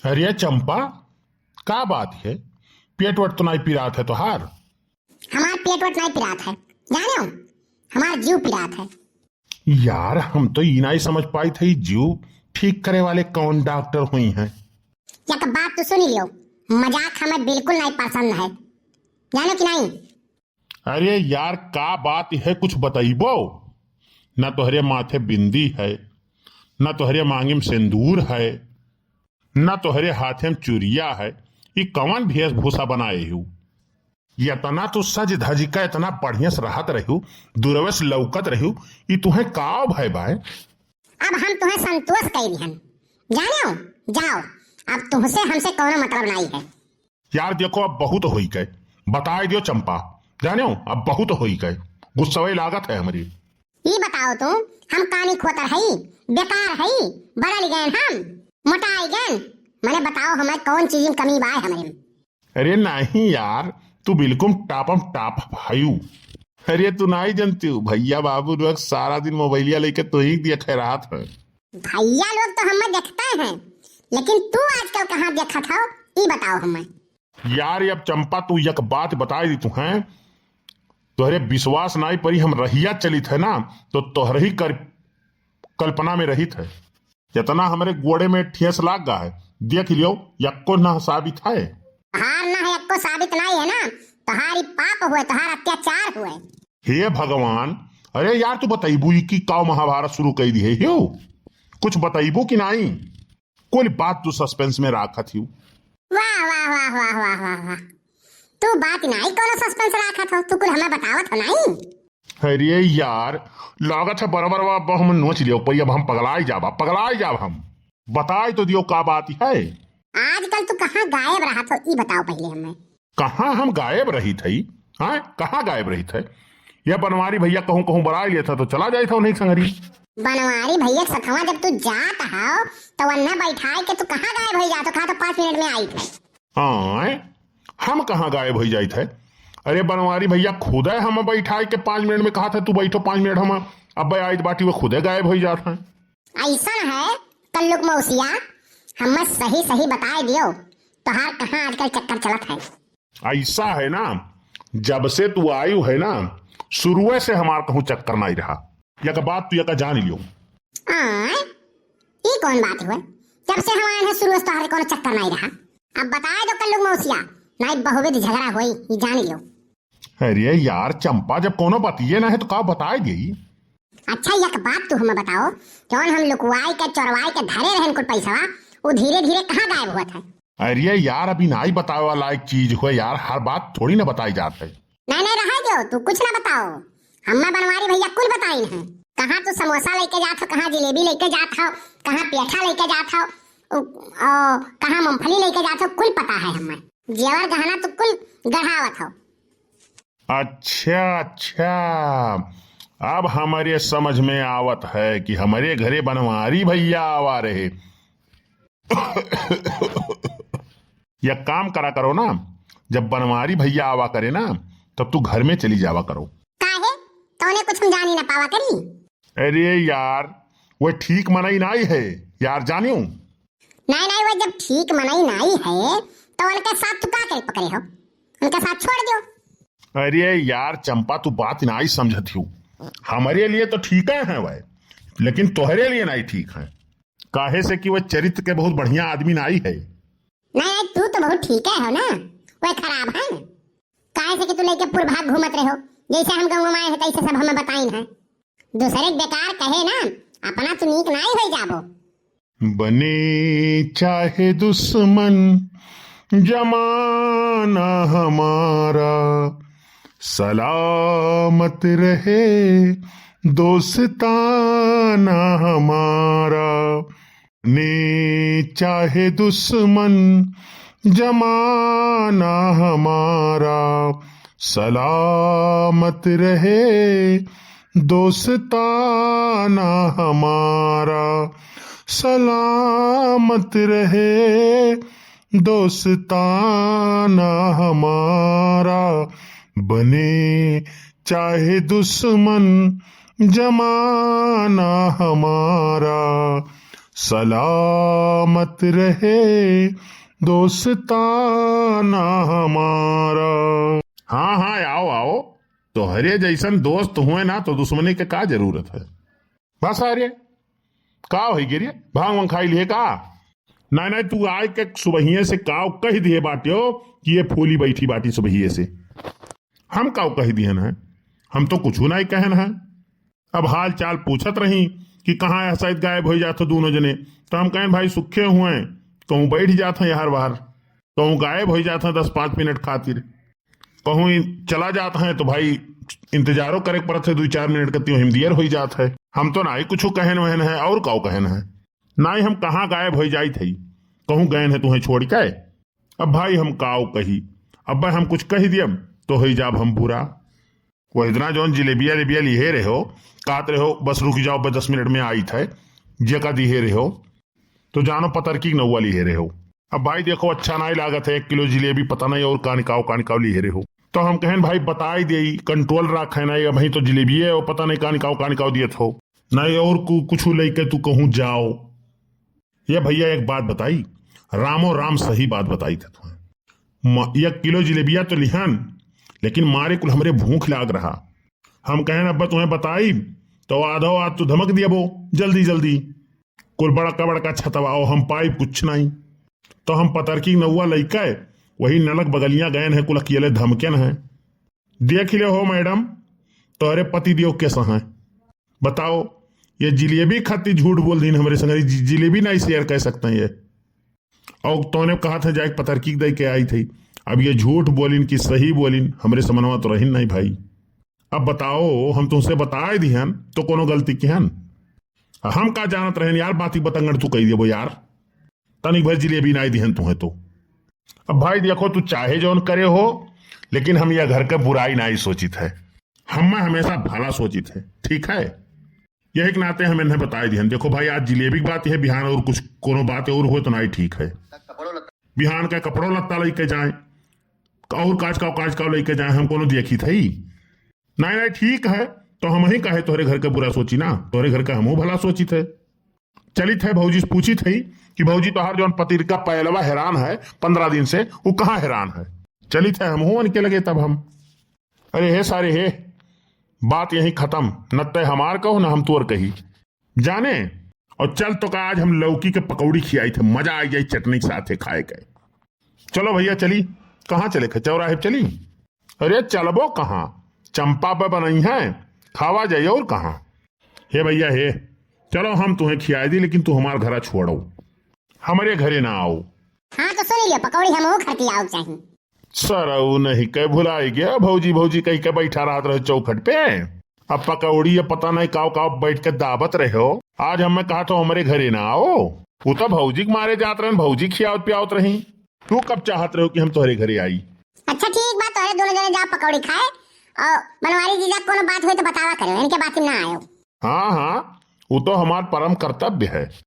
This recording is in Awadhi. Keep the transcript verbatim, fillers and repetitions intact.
अरे चंपा, का बात है? पेट वट तो नाई पिरात है तोहार? हमार पेट वट नाई पिरात है, जाने हो, हमार जीव पिरात है। यार, हम तो ई नाई समझ पाइत है, जीव ठीक करे वाले कौन डॉक्टर हुई हैं? एक बात तो सुन लियो, मजाक हमें बिल्कुल नाई पसंद है, जानो कि नाई? अरे यार, का बात है, कुछ बतइबो? ना तोहरे माथे बिंदी है, ना तोहरे मांगे में सिंदूर है, ना तोहरे हाथे में चुरिया है। ई कवन वेशभूषा बनाए हू? इतना तू सज धज के इतना बढ़िया से रहत रहू, दुरवे से लौकत रहू, ई तुहे का भय बाय? अब हम तुहे संतोष कई दिहन, जाने हो, जाओ, अब तुहसे हमसे कौनो मतलब नाई है। यार देखो, अब बहुत होई गए, बताए दियो चंपा, जाने हो, अब बहुत होई गए, गुस्सवे लागत है हमरी। ई बताओ तू, हम कानी खोतर हई, बेकार हई, बड़ल गए हम, मोटाई गए, मने बताओ हमें कौन चीज में कमी बाय हमरे में? अरे नहीं यार, तू बिल्कुल टापम टाप हयू। अरे तू नाई जनती हूँ, भैया बाबू लोग सारा दिन मोबाइलिया लेके तो ही देखे रहत है। भैया लोग तो हमें देखते हैं, लेकिन तू आजकल कहाँ देखत हो, ई बताओ हमें। यार, अब चंपा, तू एक बात बताई दी तू हैं, तोहरे विश्वास नाई परी, हम रहिया चलित है ना, तो तोहरे ही कर, कल्पना में रहित है। इतना हमरे गोड़े में ठेस लाग गा है, देख लियो, यक्को ना साबित है। तोहार ना है, यक्को साबित नाई है ना, तोहार ई पाप हुए, तोहार अत्याचार हुए। हे भगवान, अरे यार, तू बतइबू ई कि काव महाभारत शुरू कई दी है, हो? कुछ बतइबू कि नाई? कुल बात तू सस्पेंस में राखत हियो। वाह, वाह, वाह, वाह, वाह, वाह, वाह। तू बात नाई कौनो सस्पेंस राखत हो, तू कुल हमें बतावत हो नाई। अरे यार, लागत है बराबर बा, अब हम नोच लियो, पर अब हम पगलाई जाबा, पगलाई जाब हम। बताई तो दियो का बात है। आजकल तू कहाँ गायब रहत हो, ई बताओ पहले हमें। कहाँ हम गायब रहित हई? हाँ, कहाँ गायब रहित है? यह बनवारी भैया कहूँ कहूँ बराई लेत है तो चला जाइत है उन्हीं संगरी। बनवारी भैया के सथवा जब तू जात हो तो वन्ने बैठाए के तू कहाँ गायब हो जात हो? कहा तो पाँच मिनट में आई थे। आय, हम कहाँ गायब हो जाइत है? अरे बनवारी भैया खुदे हम बैठाए के पाँच मिनट में कहा था तू बैठो पाँच मिनट, हम अब आइत बाटी वो खुदे गायब हो जात है। ऐसा है कल्लुक मौसिया, हमें सही सही बताए दियो, तोहार कहाँ आजकल चक्कर चलत है? ऐसा है ना, जब से तू आयु है ना, शुरुए से हमार कहूँ चक्कर नहीं रहा। यका बात तू यका जान लियो। आय, ई कौन बात हुए? जब से हम आए हैं शुरू से तोहरे कोनो चक्कर नहीं रहा। अब बताए दो कल्लू मौसिया, नहीं बहुविध झगड़ा होई, ई जान लियो। अरे यार चंपा, जब कोनो बतिये ना है तो का बताए देई? अच्छा, एक बात तू हमें बताओ, जौन हम लुकवाई के, चोरवाई के धरे रहन कुल पैसवा, वो धीरे धीरे कहाँ गायब हुआ था? अरे यार, अभी नाई बतावे वाला एक चीज हो यार, हर बात थोड़ी ना बताई जात है। नहीं, नहीं, रहे दो, तू कुछ ना बताओ, हम्मा बनवारी भैया कुल बताइन है। कहाँ तू समोसा लेके जात हो, कहाँ जिलेबी लेके जात हो, कहाँ पेठा लेके जात हो, उ, ओ, कहाँ मूंगफली लेके जात हो, कुल पता है हमें। जेवर गहना तू कुल गढ़ावत हो। अच्छा, अच्छा, अब हमरे समझ में आवत है कि हमरे घरे बनवारी भैया आवा रहे। या काम करा करो ना, जब बनवारी भैया आवा करे ना, तब तू घर में चली जावा करो। काहे? तौने कुछ हम जानी ना पावा करी? अरे यार, वो ठीक मनई नाई है यार, जानियो। नहीं, नहीं, वो जब ठीक मनई नाई है, तो उनके साथ तू का करे पकड़े हो? उनके साथ छोड़ दो। अरे यार चंपा, तू बात नाई समझत हो। हमारे लिए तो ठीक है वह, लेकिन तोहरे लिए नाई ठीक है, काहे से कि वह चरित्र के बहुत बढ़िया आदमी नाई है। नहीं, नहीं, तू तो बहुत ठीक है हो ना, वह खराब है। काहे से कि तू लेके पूर्व भाग घूमत रहे हो, जैसे हम गाँव में आए हैं तैसे सब हमें बताइन है। दूसरे के बेकार कहे ना, अपना तू नीक नाई हो जाबो। बने चाहे दुश्मन जमाना हमारा, सलामत रहे दोस्ताना हमारा। ने चाहे दुश्मन जमाना हमारा, सलामत रहे दोस्ताना हमारा, सलामत रहे दोस्ताना हमारा। बने चाहे दुश्मन जमाना हमारा, सलामत रहे दोस्ताना हमारा। हाँ, हाँ, आओ, आओ। तोहरे जैसन दोस्त हुए ना, तो दुश्मनी के का जरूरत है? बस, अरे, का होइ गे रे? भांग वांग खाई लिए का? नहीं, नहीं, तू आय के सुबहिये से काव कहि दिहे बाट्यो कि ये फूली बैठी बाटी सुबहिये से। हम काव कहि दिहन है? हम तो कुछू नहीं कहन है। अब हाल चाल पूछत रही कि कहाँ है, शायद गायब होइ जात हो दूनों जने। तो हम कहेन, भाई, सुखे हुए, कहूँ बैठ जात हैं यार बाहर, कहूँ गायब होइ जात हैं दस पाँच मिनट खातिर, कहूँ इ-, चला जात हैं तो भाई, इंतजारो करे के पड़त है, दुइ चार मिनट के, त्यों हम दियर होइ जात है। हम तो नाई कुछू कहन वहन है, और काव कहन है? नाई हम कहाँ गायब होइ जाइत है, कहूँ गएन है तुहें छोड़ के? अब भाई हम काव कही, अब हम कुछ कहि दियम तो होइ जाब हम बुरा। वही दिना जौन जिलेबिया लेबिया लिहे रहे हो, कहत रहे हो, "बस रुकि जाओ, बस दस मिनट में आइत है," जेका दिहे रहे हो, तो जानो पतरकी के नौवा लिहे रहे हो। अब भाई देखो, अच्छा नाई लागत है, एक किलो जिलेबी पता नहीं और कान काव, कान काव लिहे रहे हो। तो हम कहेन, "भाई बताई देई, control रख है ना, अबहीं तो जिलेबिये है, पता नहीं कान काव, कान काव दियत हो, नहीं और कु-, कुछू लेके तू कहूँ जाओ।" ये भैया एक बात बताई, रामो राम सही बात बताई थे तुम्हें। म-, एक किलो जिलेबिया तो लिहन, लेकिन मारे कुल हमरे भूख लाग रहा। हम कहेन, "अब्बा तुम्हें बताई, तो आधो आध तो धमक दिया बो, जल्दी जल्दी।" कुल बड़का बड़का छतवाओ, हम पाइब कुछ नहीं। तो हम पतरकी नौवा लइके वही नलक बगलिया गएन है, कुल अकेले धमकेन है। देख ले हो मैडम, तोहरे पति देव कैसा हैं? बताओ, ये जिलेबी खातिर झूठ बोल दीन हमरे संग, जि-, जिलेबी नहीं share कर सकते हैं ये। और तोने कहा था जाए पतरकी दे के आई थी, अब ये झूठ बोलिन कि सही बोलिन, हमरे समनवा तो रहिन नहीं भाई। अब बताओ, हम तुमसे बताए दिहन तो कोनो गलती किहन? हम का जानत रहेन यार, बाती बतंगड़ तू कह देबो यार, तनिक भर जिलेबी नाई दिहन तुहें तो। अब भाई देखो, तू चाहे जौन करे हो, लेकिन हम यह घर के बुराई नाई सोचित है, हम हमेशा भला सोचित है, ठीक है? यही के नाते हम इन्हें बताए दिहन। देखो भाई, आज जिलेबी की बात है, बिहान और कुछ कोनो बात और हो तो नाई ठीक है। बिहान का कपड़ो लत्ता लेके जाए, और काज का, काज का लेके जाए, हम कोनो देखी थई? नहीं, नहीं, ठीक है, तो हम ही कहे तोहरे घर के बुरा सोची ना, तोहरे घर के हमहू भला सोचित है। चलित है भौजी से पूछित है कि भौजी तोहार जौन पतिरका पैलवा हैरान है पन्द्रह दिन से, वो कहाँ हैरान है? चलित है हमहू उनके लगे तब हम। अरे हे सारे हे, बात यहीं खतम, न तय हमार कहो न हम तोर कही। जाने, और चल तो का आज हम लौकी के पकौड़ी खियाई थे, मजा आ जाई चटनी के साथे खाए के। चलो भैया चली, कहाँ चले खे, चौराहे पे चली? अरे चलबो कहाँ, चंपा पे बनई है, खावा जाई और कहाँ। हे भैया हे, चलो हम तुहें खियाए दी, लेकिन तू हमार घरा छोड़ो, हमरे घरे ना आओ। हाँ तो सुन लियो, पकौड़ी हमहू खा के आओ चाही। सरऊ नहीं के भुलाई गया, भौजी भौजी कह के बैठा रहत रहे चौखट पे। अब पकौड़ी या पता नहीं काव काव बैठ के दाबत रहे हो। आज हमें कहा तो हमरे घरे ना आओ, वो तो भौजी के मारे जात रहन, भौजी खियावत पियावत रही। तू कब चाहत रहो कि हम तोहरे घरे आई? अच्छा ठीक बा, तोहरे दोनों जने जा पकौड़ी खाए और बनवारी जीजा कोनो बात होई तो बतावा करे, इनके बात में ना आयो। हाँ हाँ, वो तो हमार परम कर्तव्य है।